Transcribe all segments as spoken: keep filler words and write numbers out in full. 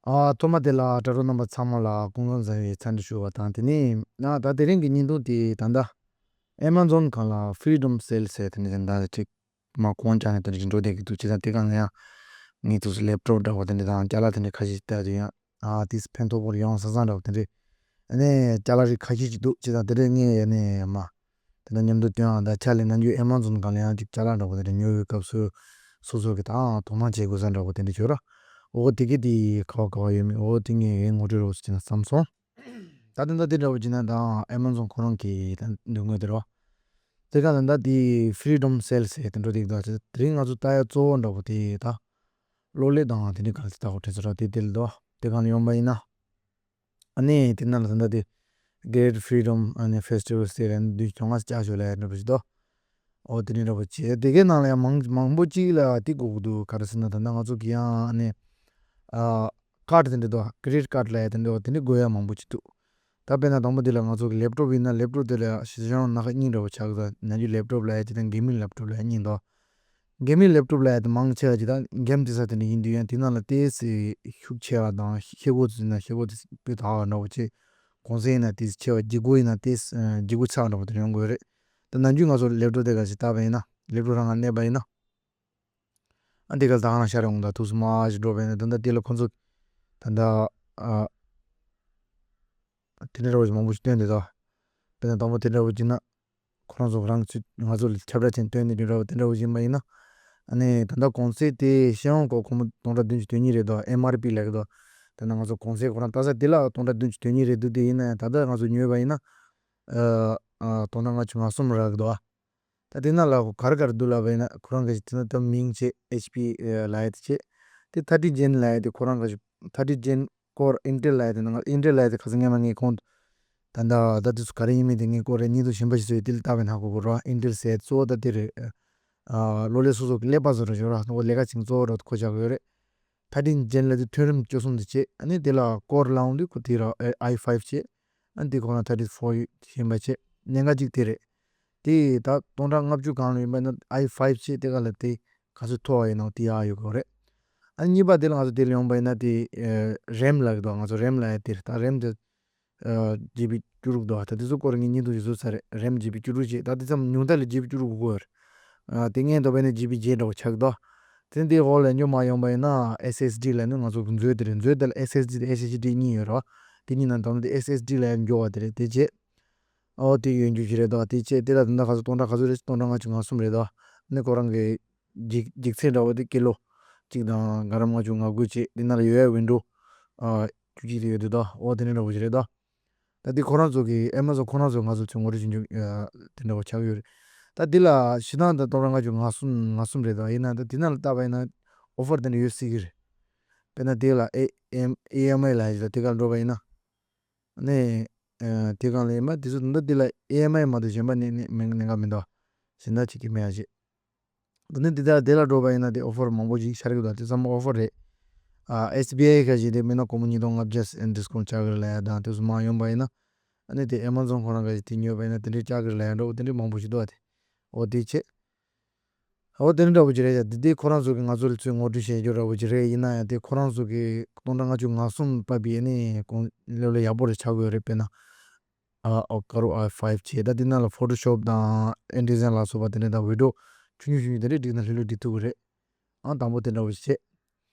ཨ་ཐོག་མ་དེ་ལ་དྲ་གྲོགས་རྣམ་པ་ཚང་མ་ལ་སྐུ་ཁམས་བཟང་བའི་འཚམས་འདྲི་ཞུ་བ་དང་། དེ་ནས་ན་ད་དེ་རིང་གི་བརྙན་ཐུང་དེ་ད་ལྟ་Amazon་སྒང་ལ་Freedom Sale་ཟེར་དེ་ནས་ད་ཅིག་མ་གོང་ཅག་ནས་དེ་འདྲ་འགྲོ་བསྡད་ཀྱི་འདུག་བྱས་ཙང་དེ་སྒང་ལ་ཡང་ངས་དུས་སུ་ལེབ་ཀྲོབ་འདྲ་བོ་དེ་འདྲ་དང་ཅ་ལག་དེ་འདྲ་ཁ་ཤས་ལྟ་དུས་ཡང་ཨ་དེས་ཕན་ཐོགས་པོ་ཡོང་ས་ས་འདྲ་བོ་དེ་འདྲ་ཨ་ནས་ཅ་ལག་རིགས་ཁ་ཤས་ཅིག་འདུག་བྱས་ཙང་དེ་འདྲ་ངས་ཡ་ནས་མ། དེ་འདྲ་མཉམ་དུ་སྟོན་ཨ་ད་ཆ་ལས་ནམ་རྒྱུན་Amazon་སྒང་ལ་ཡང་ཅིག་ཅ་ལག་འདྲ་བོ་དེ་འདྲ་ཉོ་བའི་སྐབས་སུ་སོ་སོ་གི་ད་དོ་སྣང་བྱེད་དགོས་ས་འདྲ་བོ་དེ་འདྲ་བྱོས་ར། འོ་དེ་གི་དེ་ག་བ་ག་བ་ཡོད་མེད་འོ་དེ་ངས་ངོ་སྤྲོད་རོགས་ཟེར་ན་བསམ་སོང་། ད་དེ་འདྲ་དེ་འདྲ་བོ་བྱས་ན་ད་Amazon་ཁོ་རང་གི་ད་འདུག་ངོས་དེ་རོ། དེ་ག་ད་ད་དེ་Freedom Sale་ཟེར་དེ་འགྲོ་དེ་འདུག་དེ་རིང་ང་ཚོ་ལྟ་ཡ་གཙོ་བོ་འདྲ་བོ་དེ་ད་གློག་ཀླད་དང་དེ་འདྲ་ག་ལ་དེ་ལྟ་བུ་དྲན་ཚོ་ར་དེ་དེ་ལ་འདུག་དེ་ག་ལ་ཡོང་པ་ཡིན་ན། ཨ་ནི་དེ་ན་ལ་ད་ལྟ་དེ་Great Freedom་ཨ་ནི་Festival་ཟེར་ཡ་འདུག་བཅོ་ལྔ་བཅུ་ཞོ་ལ་ཡ་འདྲ་པོ་ཞིག་འདུག་འོ་དེ་འདྲ་འདྲ་པོ་བྱས་དེ་གའི་ནང་ལ་ཡང་མང་མང་པོ་གཅིག་ལ་དེ་དགོས་ཀྱི་འདུག་ག་རེ་ཟེར་ན་ད་ལྟ་ང་ཚོ་གི་ཡང་ཨ་ནི་ཨ་ཀར་དེ་འདྲ་འདུག Credit Card་ལ་ཡ་དེ་འདྲ་འོ་དེ་འདྲ་དགོས་ཡ་མང་པོ་ཅིག་འདུག་ད་དཔེར་ན་དང་པོ་དེ་ལ་ང་ཚོ་གི་ལེབ་ཀྲོབ་ཡིན་ན་ལེབ་ཀྲོབ་དེ་ལ་ཡ་ཤི་ཤང་ན་ཁ་གཉིས་འདྲ་པོ་ཆགས་ཀྱི་འདུག་ནམ་རྒྱུན་ལེབ་ཀྲོབ་ལ་ཡ་ཅི་དང་གེ་མིང་ལེབ་ཀྲོབ་ལ་ཡ་གཉིས་འདུག་གེ་མིང་ལེབ་ཀྲོབ་ལ་ཡ་དེ་མང་ཆེ་བ་ཅིག་དང་གེམ་དེ་ས་དེ་འདྲ་ཡིན་དུས་ཡང་དེ་ནང་ལ་ཏོག་ཙམ་ཤུགས་ཆེ་བ་དང་ཤེལ་སྒོ་དེ་ན་ཤེལ་སྒོ་དེ་སྤུས་དག་པ་འདྲ་པོ་ཆེ། གོང་ཚད་ཡིན་ན་ཏོག་ཙམ་ཆེ་བ་ལྗིད་སྒོ་ཡིན་ན་ཏོག་ཙམ་ལྗིད་སྒོ་ཆགས་འདྲ་པོ་དེ་འདྲ་ཡོང་དགོས་རེད། ད་ནམ་རྒྱུན་ང་ཚོ་ལེབ་ཀྲོབ་དེ་ག་ཞིག་བལྟས་པ་ཡིན་ན་ལེབ་ཀྲོབ་རང་ང་གནས་པ་ཡིན་ན། ཨ་འདི་ག་ད་ག་རང་ཤར་ཡོང་ད་ཐུགས་སུ་མ་ཞིག་འགྲོ་བས་ན་ད་ལྟ་དེ་ལ་ཁོ་ཚོ་ད་ལྟ་ཨ་དེ་འདྲ་བ་ཞིག་མང་པོ་ཞིག་བཏོན་དེ་ད། དཔེར་ན་དང་པོ་དེ་འདྲ་བ་ཅིག་ན་ཁོ་རང་ཚོ་རང་ཚོ་ང་ཚོ་ལ་ཁྱབ་བསྒྲགས་ཅན་བཏོན་ནས་དེ་འདྲ་བ་དེ་འདྲ་བ་ཡིན་པ་ཡིན་ན། ཨ་ནི་ད་ལྟ་གོང་ཚད་དེ་ཤེས་ཡོན་སྐོར་ཁོ་མོ་སྟོང་ཕྲག་བདུན་ཅུ་དོན་གཉིས་རེད་དོ་ཨེམ་ཨར་པི་ལབ་གི་དོ། དེ་ན་ང་ཚོ་གོང་ཚད་ཁོ་རང་ལྟ་ས་དེ་ལ་སྟོང་ཕྲག་བདུན་ཅུ་དོན་གཉིས་རེད་འདུག་དེ་ཡིན་ན་ཡང་ད་ལྟ་ང་ཚོ་ཉོས་པ་ཡིན་ན། ཨ་ཨ་སྟོང་ཕྲག་ལྔ་བཅུ་ང་གསུམ་རག་གི་དོ། ད་དེ་ན་ལ་ག་རེ་ག་རེ་འདུག་ལབ་པ་ཡིན་ན་ཁོ་རང་གི་དེ་ན་ད་མིང་བྱས་ཨེཆ་པི་ལབ་ཡ་དེ་བྱས། དེ་ཐར་ཊི་ཇེན་ལབ་ཡ་དེ་ཁོ་རང་གི་ཐར་ཊི་ཇེན་ཀོར་ཨིན་ཊེལ་ལབ་ཡ་དེ་ནང་ཨིན་ཊེལ་ལབ་ཡ་དེ་ཁ་སང་སྔོན་མ་ངས་ཁོང་ད་ད་ད་དེ་ཚོ་ག་རེ་ཡིན་མིན་དེ་ངས་ཀོར་རེ་གཉིས་དུ་གཞན་པ་ཞིག་བཟོས་དེ་ལ་བལྟ་བའི་ནང་གོ་གོ་རོ་ཨིན་ཊེལ་ཟེར་གཙོ་བོ་ད་དེ་རེད། ཨ་གློག་ཀླད་སོ་སོ་གི་ཀླད་པ་བཟོ་ར་ཞོར་ར་ལས་ཀ་བྱེད་གཙོ་བོ་ར་ཁོ་ཆགས་ཡོད་རེད། ཐར་ཊི་ཇེན་ལབ་དུས་ཐོན་རིམ་བཅུ་གསུམ་དེ་བྱས། ཨ་ནི་དེ་ལ་ཀོར་ལའང་དུས་ཁོ་དེ་ར་ཨའི་ཕའིབ་བྱས། ཨ་ནི་དེ་ཁོ་ན་ཐར་ཊི་ཕོར་ཡིན་པ་བྱས། གནད་འགག་གཅིག་དེ་རེད། དེ་ད་སྟོང་ཕྲག་ལྔ་བཅུ་གང་ལ་ཡིན་པ་ན་ཨའི་ཕའིབ་བྱས་དེ་ག་ལ་དེ་ག་ཚོད་མཐོ་བ་ཡིན་ནའང་དེ་ཡག་ཡོད་དགོས་རེད། ཨ་ནི་གཉིས་པ་དེ་ལ་ང་ཚོ་དེ་ལ་ཡོང་པ་ཡིན་ན་དེ་རེམ་ལབ་གི་འདུག་ང་ཚོ་རེམ་ལབ་ཡ་དེ་རེད། ད་རེམ་དེ་ཨ་ཇི་བི་བཅུ་དྲུག་འདུག་ད་དེ་ཚོ་སྐོར་ངས་བརྙན་ཐུང་ཞིག་བཟོས་ཚར་རེད། རེམ་ཇི་བི་བཅུ་དྲུག་བྱས། ད་དེ་ཙམ་ཉུང་མཐའ་ལ་ཇི་བི་བཅུ་དྲུག་དགོས་རེད། ཨ་དེ་སྔོན་དུ་བས་ནས་ཇི་བི་བརྒྱད་འདྲ་བོ་ཆགས་འདུག་དེ་འདི་འོག་ལ་འགྱོ་མ་ཡོང་པ་ཡིན་ན་ཨེས་ཨེས་ཌི་ལབ་ནི་ང་ཚོ་མཛོད་དེ་རེད། མཛོད་དེ་ལ་ཨེས་ཨེས་ཌི་དང་ཨེས་ཨེཆ་ཌི་གཉིས་ཡོད་རེད་བ། དེ་གཉིས་ནང་དང་དེ་ཨེས་ཨེས་ཌི་ལ་ཡང་འགྱོ་བ་དེ་རེད། དེ་རྗེས་ཨོ་དེ་ཡོད་རྒྱུ་ཞིག་རེད་དོ། དེ་རྗེས་དེ་ལ་ད་ལྟ་ག་ཚོད་སྟོང་ཕྲག་ག་ཚོད་རེད། སྟོང་ཕྲག་ལྔ་བཅུ་ང་གསུམ་རེད་དོ། ནི་ཁོ་རང་གི་འཇིག་འཇིག་ཚད་འདྲ་བོ་དེ་ཀི་ལོ་གཅིག་དང་ག་རམ་ལྔ་བཅུ་ང་དགུ་བྱས། དེ་ནང་ལ་ཡོད་ཡ་ཝིན་ཌོ་ཨ་བཅུ་གཅིག་དེ་ཡོད་དེ་དོ། ཨོ་དེ་འདྲ་འདྲ་བོ་ཞིག་རེད་དོ། ད་འདི་ཁོ་རང་ཚོ་གི་ཨེ་མ་ཛོན་ཁོ་རང་ཚོ་ང་ཚོ་ཚོས་ངོ་སྤྲོད་བྱེད་རྒྱུ་ཨ་དེ་འདྲ་བ་ཆགས་ཡོད་རེད། ད་འདི་ལ་ཞེ་སྡང་དང་སྟོང་ཕྲག་ལྔ་བཅུ་ང་གསུམ་ང་གསུམ་རེད་དོ། ཡིན་ན་ད་འདི་ནང་ལ་བལྟས་པ་ཡིན་ན་ཨོ་ཕར་དེ་འདྲ་ཡོད་སྲིད་ཀྱི་རེད། དཔེར་ན་དེ་ལ་ཨེ་ཨེམ་ཨེ་ཨེམ་ཨའི་ལ་ཡོད་ལ་དེ་ག་ལ་འགྲོ་བ་ཡིན་ན། ནས་ཨ་དེ་གང་ལ་ཡིན་པ་དེ་ཚོ་ད་ལྟ་འདི་ལ་ཨེ་ཨེམ་ཨའི་མ་གཏོགས་གཞན་པ་ནི་ནི་མིང་གནད་འགག་མི་འདུག་ཞེ་སྡང་བྱེད་ཀྱི་མེད་ཡ་ཞིག་ད་ནི་འདི་ལྟར་དེ་ལ་འགྲོ་བ་ཡིན་ན་དེ་ཨོ་ཕར་མང་པོ་ཞིག་ཤར་གྱི་འདུག་དེ་ཚང་མ་ཨོ་ཕར་རེད། ཨ་ཨེས་བི་ཨའི་ཁ་ཞིག་དེ་མིན་ན་སྒོར་མོ་ཉིས་སྟོང་ལྔ་བརྒྱ་ཨེ་ཌི་སི་ཀོན་ཊི་བྱ་གི་རེད་ལབ་ཡ་དང་དེ་ཚོ་མ་ཡོང་པ་ཡིན་ན། ཨ་ནི་དེ་ཨེ་མ་ཛོན་ཁོ་རང་ཁ་ཞིག་དེ་ཉོས་པ་ཡིན་ན་དེ་འདྲའི་བྱ་གི་རེད་ལབ་ཡ་འདྲ་བོ་དེ་འདྲའི་མང་པོ་ཞིག་འདུག་ཨ་དེ། ཨོ་དེ་བྱས། ཨོ་དེ་འདྲ་འདྲ་བོ་ཅིག་རེད་ཡ། དེ་དེ་ཁོ་རང་ཚོ་གི་ང་ཚོ་ལ་ཚོས་ངོ་སྤྲོད་བྱེད་རྒྱུ་འདྲ་བོ་ཅིག་རེད། ཡིན་ན་ཡང་དེ་ཁོ་རང་ཚོ་གི་སྟོང་ཕྲག་ལྔ་བཅུ་ང་གསུམ་པ་བི་ཨེ་ནི་གོང་ལེབ་ལ་ཡག་པོ་རེ་ཆགས་ཡོད་རེད། དཔེར་ན། ཨ་ཨོ་ཀ་རུ་ཨའི་ཕའིབ་བྱས། ད་དེ་ནང་ལ་ཕོ་ཊོ་ཤོབ་དང་ཨིན་ཌི་ཛའིན་ལ་སོགས་པ་དེ་འདྲ་དང་བི་ཌི་ཡོ་ཆུང་ཆུང་ཆུང་ཆུང་དེ་འདྲ་སྒྲིག་ན་ལྷོད་ལྷོད་སྒྲིག་ཐུབ་ཀྱི་རེད། ཨང་དང་པོ་དེ་འདྲ་བོ་ཞིག་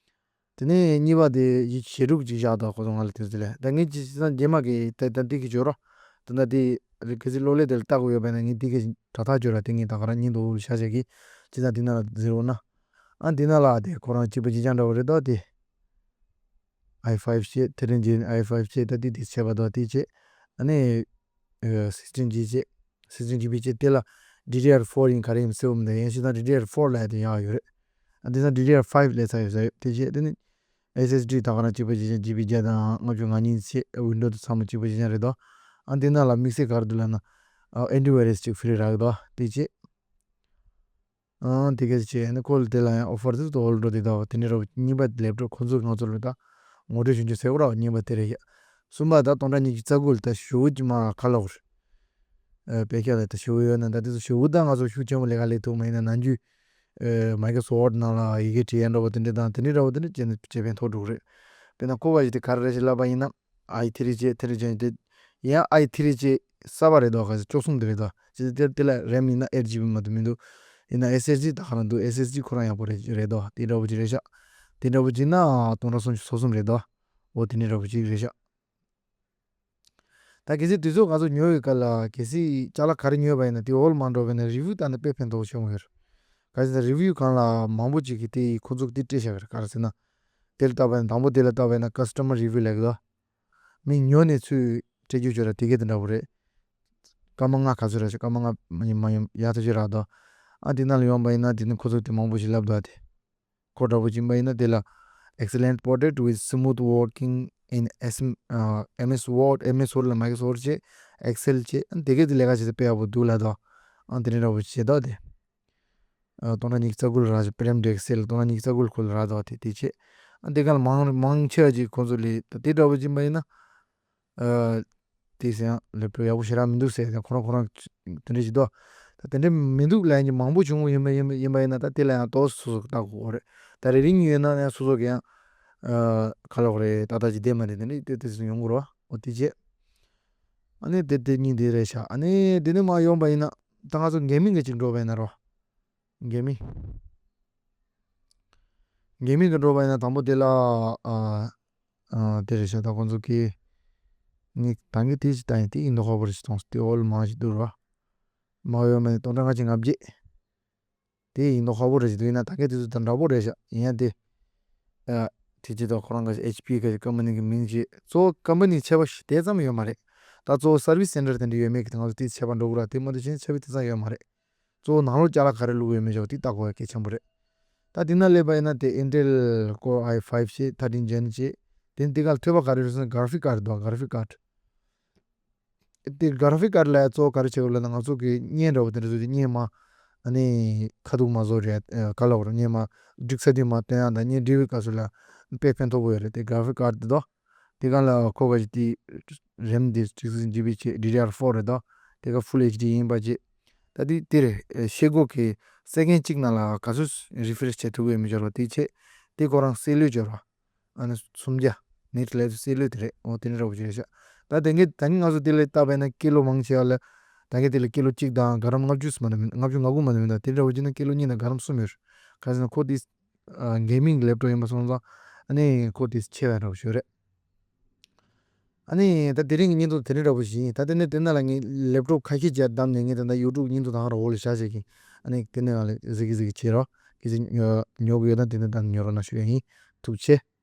བྱས། དེ་ནས་གཉིས་པ་དེ་ཡི་བྱེད་ལུགས་ཅིག་བཞག་དང་ཁོ་ཚོ་ང་ལ་དེ་ཚོ་ལས་ད་ངས་ཅི་ཅི་ཙང་རྗེས་མ་གི་ད་ད་འདི་གི་བརྗོད་རོགས། ད་ད་དེ་རི་ཁ་སི་གློག་ཀླད་དེ་ལ་ལྟ་དགོས་ཡོད་པས་ན་ངས་འདི་གི་དྲ་ཐག་བརྗོད་ར་དེ་ངས་ད་ག་རང་ཉིན་དུ་བུ་ལ་ཤ་ཤ་གི་ཅི་ཙང་དེ་ན་ལ་ཟེར་འོ་ན། ཨ་འདི་ན་ལ་དེ་ཁོ་རང་གཅིག་པ་གཅིག་རྐྱང་འདྲ་བོ་རེད་དོ་དེ། ཨའི་ཕའིབ་བྱས་དེ་རིང་རྗེས་ཨའི་ཕའིབ་བྱས་ད་དེ་དེ་བྱས་པ་དོ་དེ་བྱས། ཨ་ནི། ཨ་སིགས་ཊིན་ཇི་བྱས། སིགས་ཊིན་ཇི་བི་བྱས་དེ་ལ་ཌི་ཌི་ཨར་ཕོར་ཡིན་ག་རེ་ཡིན་གསལ་བོ་མི་འདུག་ཡིན་ཞེ་ན་ཌི་ཌི་ཨར་ཕོར་ལབ་ཡ་དེ་ཡག་ཡོད་རེད། ཨ་དེ་ན་ཌི་ཌི་ཨར་ཕའིབ་ལས་ཚ་ཡོད་ས་ཡོད་དེ་བྱས་དེ་ནི། ཨེས་ཨེས་ཌི་ད་ག་རང་གཅིག་པ་གཅིག་རྐྱང་ཇི་བི་བརྒྱ་དང་ལྔ་བཅུ་ང་གཉིས་བྱས་ཝིན་ཌོ་དང་ཚང་མ་གཅིག་པ་གཅིག་རྐྱང་རེད་དོ། ཨ་དེ་ན་ལ་དམིགས་བསལ་ག་རེ་འདུག་ལབ་ན། ཨ་ཨན་ཊི་ཝའི་རས་གཅིག་ཧྥི་རི་རག་གི་འདུག་དེ་བྱས། ཨང་དེ་ག་ཅི་བྱས་ནི་ཁོ་ལ་དེ་ལ་ཡང་ཨོ་ཕར་དེ་ཚོ་ཧོལ་འགྲོ་དེ་དག་དེ་ནས་རོ་གཉིས་པ་ལེབ་ཀྲོབ་ཁོ་ཚོ་ང་ཚོ་ལ་ད་ངོ་སྤྲོད་བྱུང་རྒྱུ་ཟེར་བ་ར་གཉིས་པ་དེ་རེད་ཡ། གསུམ་པ་ད་སྟོང་ཕྲག་ཉི་ཤུ་རྩ་དགུ་ལ་ད་ཞེ་པོ་ཅིག་མ་ཁ་ལོག་རེད། ཨ་དཔེ་ཁ་ལ་ད་ཞེ་པོ་ཡོད་ན་ད་དེ་ཚོ་ཞེ་པོ་ད་ང་ཚོ་ཤུགས་ཆེན་པོ་ལས་ཀ་ལས་ཐུབ་མ་ཡིན་ན་ནམ་རྒྱུན་ཨ་མའི་ཀྲོ་སོཕ་ཝར་ཌི་ནང་ལ་ཡི་གེ་བྲིས་ཡ་འདྲ་བོ་དེ་འདྲ་དང་དེ་འདྲ་འདྲ་བོ་དེ་འདྲ་བྱས་ནས་ཕྱིར་ཕན་ཐོགས་འགྲོ་གི་རེད། དཔེར་ན་ཁོ་བ་ཞིག་དེ་ག་རེ་རེད་ཞེས་ལབ་པ་ཡིན་ན། ཨའི་ཐི་རི་ཅེ་ཐི་རི་ཅེ་དེ། ཡང་ཨའི་ཐི་རི་ཅེ་གསར་པ་རེད་དོ། ག་ཚོད་བཅུ་གསུམ་དེ་རེད་དོ། ཅེ་དེ་དེ་ལ་རེམ་ཡིན་ན་ཨེཊ་ཇི་བི་མ་གཏོགས་མི་འདུག་ཡིན་ན་ཨེསི་ཨེསི་ཌི་ད་ག་རང་འདུག་ཨེསི་ཨེསི་ཌི་ཁོ་རང་ཡག་པོ་རེད་རེད་དོ། དེ་འདྲ་པོ་ཅིག་རེད་ཤག་དེ་འདྲ་པོ་ཅིག་ན་སྟོང་ཕྲག་སུམ་ཅུ་སོ་གསུམ་རེད་དོ། འོ་དེ་འདྲ་པོ་ཅིག་རེད་ཤག་ད་གལ་སྲིད་དུས་ཚོད་ང་ཚོ་ཉོ་བའི་སྐབས་ལ་གལ་སྲིད་ཅ་ལག་ག་རེ་ཉོས་པ་ཡིན་ན་དེ་འོལ་མ་འགྲོ་བས་ན་རི་བིའུ་བལྟས་ན་དཔེ་ཕན་ཐོགས་ཆེན་པོ་ཡོད་རེད། ག་ཚོད་རི་བིའུ་སྒང་ལ་མང་པོ་ཅིག་གིས་དེ་ཁོ་ཚོ་གིས་དེ་སྤྲད་བཞག་གི་རེད། ག་རེ་ཟེར་ན། དེ་ལ་བལྟས་པ་ཡིན་ན་དང་པོ་དེ་ལ་བལྟས་པ་ཡིན་ན་ཀ་སི་ཊ་མར་རི་བིའུ་ལབ་ཀྱི་འདུག་མི་ཉོ་ནས་ཚུར་སྤྲད་རྒྱུ་བྱོས་ར་དེ་གས་དེ་འདྲ་པོ་རེད། སྐར་མ་ལྔ་ག་ཚོད་ར་ཞིག་སྐར་མ་ལྔ་མ་ཡིན་མ་ཡིན་ཡག་ཐག་ཆོད་རག་འདུག་ཨ་དེ་ནང་ལ་ཡོང་པ་ཡིན་ན་དེ་ནི་ཁོ་ཚོ་དེ་མང་པོ་ཞིག་ལབ་འདུག་ཨ་དེ། ཁོ་འདྲ་པོ་ཅིག་ཡིན་པ་ཡིན་ན་དེ་ལ། Excellent portrait with smooth working in S- uh, M S Word, M S Word ལ་Microsoft Word བྱས། Excel བྱས། ཨ་དེ་གས་དེ་ལས་ཀ་བྱེད་ས་དཔེ་ཡག་པོ་འདུག་ལབ་འདུག་ཨ་དེ་འདྲ་འདྲ་པོ་བྱེད་འདུག་དེ། ཨ་སྟོང་ཕྲག་ཉི་ཤུ་རྩ་དགུ་ལ་རག་ཅིག་པེ་རེམ་འདྲ་Excel སྟོང་ཕྲག་ཉི་ཤུ་རྩ་དགུ་ལ་ཁོ་ལ་རག་འདུག་དེ་དེ་བྱས། ཨ་དེ་ག་ལ་མང་མང་ཆེ་བ་ཅིག་ཁོང་ཚོ་ལས་ད་དེ་འདྲ་པོ་ཅིག་ཡིན་པ་ཡིན་ན། ཨ། དེ་ཟེར་ཡང་ལེབ་ཊོབ་ཡག་པོ་ཞེ་དྲག་མི་འདུག་ཟེར་ཡང་ཁོ་རང་ཁོ་རང་དེ་འདྲ་ཞིག་འདུག་ད་དེ་འདྲ་མི་འདུག་ལབ་ཡིན་གྱི་མང་པོ་བྱུང་བ་ཡིན་པ་ཡིན་པ་ཡིན་པ་ཡིན་ན་ད་དེ་ལ་ཡང་ཏོག་ཙམ་སོ་སོ་ལྟ་དགོས་རེད། ད་རེ་རེ་གཉིས་ཡོད་ན་ཡང་སོ་སོ་གི་ཡང་། ཨ། ག་ལབ་དགོས་རེད། ཏག་ཏག་ཅིག་བསྡད་མ་རེད། དེ་འདྲ་དེ་དེ་ཙམ་ཡོང་གི་རེད་བ། འོ་དེ་བྱས། ཨ་ནི་དེ་དེ་གཉིས་དེ་རེད་ཤག་ཨ་ནི་དེ་ནས་མར་ཡོང་པ་ཡིན་ན་ད་ང་ཚོ་གེ་མིང་གི་ཅིག་འགྲོ་བ་ཡིན་ན་རོ། གེ་མིང་། གེ་མིང་དུ་འགྲོ་བ་ཡིན་ན་དང་པོ་དེ་ལ། ཨ། ཨ། དེ་རེད་ཤག་ད་ཁོང་ཚོ་གིས། ངས་ད་གིན་དེ་ཅིག་ལྟ་ཡིན། དེ་ཡིན་མདོག་ཁ་པོ་རེད་ཅིག་མཐོང་སོང་། དེ་འོལ་མང་ཞིག་འདུག་ར། མ་ཡོད་མེད་སྟོང་ཕྲག་ལྔ་བཅུ་ང་བརྒྱད། དེ་ཡིན་མདོག་ཁ་པོ་རེད་ཅིག་འདུག་ཡིན་ན་ད་གིན་དེ་ཚོ་དང་འདྲ་པོ་རེད་ཤག་ཡིན་ཡང་དེ། ཨ། དེ་ཅིག་ད་ཁོ་རང་གི་ཨེཆ་པི་གི་ཀམ་པ་ནི་གི་མིང་ཅིག་གཙོ་བོ་ཀམ་པ་ནི་ཁྱད་པར་ཞིག་དེ་ཙམ་ཡོད་མ་རེད། ད་གཙོ་བོ་སར་བིས་སེན་ཊར་དེ་འདྲ་ཡོད་མེད་ཀྱི་ད་ང་ཚོ་དེ་ཁྱད་པར་འགྲོ་གི་ར། དེ་མ་གཏོགས་གཞན་ཁྱད་པར་དེ་ཙམ་ཡོད་མ་རེད། གཙོ་བོ་ནང་ལོགས་ཅ་ལག་ག་རེ་བླུགས་ཡོད་མེད་ཅོག་དེ་ལྟ་དགོས་ཡ་གལ་ཆེན་པོ་རེད། ད་དེ་ན་སླེབས་པ་ཡིན་ན་དེ་Intel Core i five བྱས། thirteen Gen བྱས། དེ་ནི་དེ་ག་ལ་ཐོད་པ་ག་རེ་རེད་ཟེར་ན་གྷ་ར་ཕིག་ཀར་ཌི་འདུག་གྷ་ར་ཕིག་ཀར་ཌི། དེ་གྷ་ར་ཕིག་ཀར་ཌི་ལ་གཙོ་བོ་ག་རེ་བྱེད་དགོས་ལབ་ན་ང་ཚོ་གི་བརྙན་འདྲ་པོ་དེ་འདྲ་བཟོ་དུས་བརྙན་མ། ཨ་ནི་ཁ་ཐུག་མ་བཟོ་རེད། ཨ། ག་ལབ་དགོས་རེད། བརྙན་མ་འགྲིག་ཚར་དུས་མ་སྟོན་ཡ་དང་བརྙན་འབྲི་བའི་སྐབས་སུ་ལ་དཔེ་ཕན་ཐོགས་པོ་ཡོད་རེད། དེ་གྷ་ར་ཕིག་ཀར་ཌི་དེ་འདུག་དེ་ག་ལ་ཁོ་ག་ཞིག་དེ་རེམ་དེ་sixteen GB བྱས། ཌི་ཌི་ཨར་ཕོར་རེད་དོ། དེ་ག་ཕུལ་ཨེཆ་ཌི་ཡིན་པ་བྱས། ད་དེ་དེ་རེད། ཨེ། ཤེལ་སྒོ་གི་སེ་ཀེན་གཅིག་ནང་ལ་ག་ཚོད་རི་ཕེ་རེཤ་བྱེད་ཐུབ་ཀྱི་ཡོད་མེད་སྦྱོར་བ་དེ་བྱས། དེ་ཁོ་རང་སེ་ལོས་སྦྱོར་བ། ཨ་ནི་སུམ་བརྒྱ། ནེཊ་ལེབ་སེ་ལོས་དེ་རེད། འོ་དེ་འདྲ་འདྲ་པོ་ཅིག་རེད་ཤག་ད་དེ་གའི་ད་གིན་ང་ཚོ་དེ་ལ་བལྟས་པ་ཡིན་ན་ཀི་ལོ་མང་ཆེ་བ་ལ། ད་གིན་དེ་ལ་ཀི་ལོ་གཅིག་དང་ག་རམ་ལྔ་བཅུ་ཙམ་མ་གཏོགས་མིན། ལྔ་བཅུ་ང་དགུ་མ་གཏོགས་མིན། ད་དེ་འདྲ་པོ་བྱས་ན་ཀི་ལོ་གཉིས་དང་ག་རམ་གསུམ་ཡོད་རེད། ག་རེ་ཟེར་ན་ཁོ་དེ། ཨ། གེ་མིང་ལེབ་ཊོབ་ཡིན་པ་སོང་ཙང་། ཨ་ནི་ཁོ་དེ་ཆེ་བ་འདྲ་པོ་ཞིག་རེད། ཨ་ནི་ད་དེ་རིང་གི་བརྙན་ཐུང་དེ་འདྲ་འདྲ་པོ་ཞིག་ཡིན། ད་དེ་ནས་དེ་ནང་ལ་ངས་ལེབ་ཊོབ་ཁ་ཤས་ཅིག་བདམས་ནས་ངས་ད་ལྟ་ཡུ་ཊུབ་བརྙན་ཐུང་དང་ར་འོག་ལ་བཞག་བྱས་ཀྱིན། ཨ་ནི་དེ་ནས་ང་ལ་གཟིགས་ཀྱི་གཟིགས་ཀྱི་བྱེད་རོགས། གལ་སྲིད་ཉོ་ཉོ་གི་ཡོད་ན་དེ་ནས་ད་ཉོ་རོགས་གནང་ཞུ་ཡ་ཡིན། ཐུགས་རྗེ་ཆེ།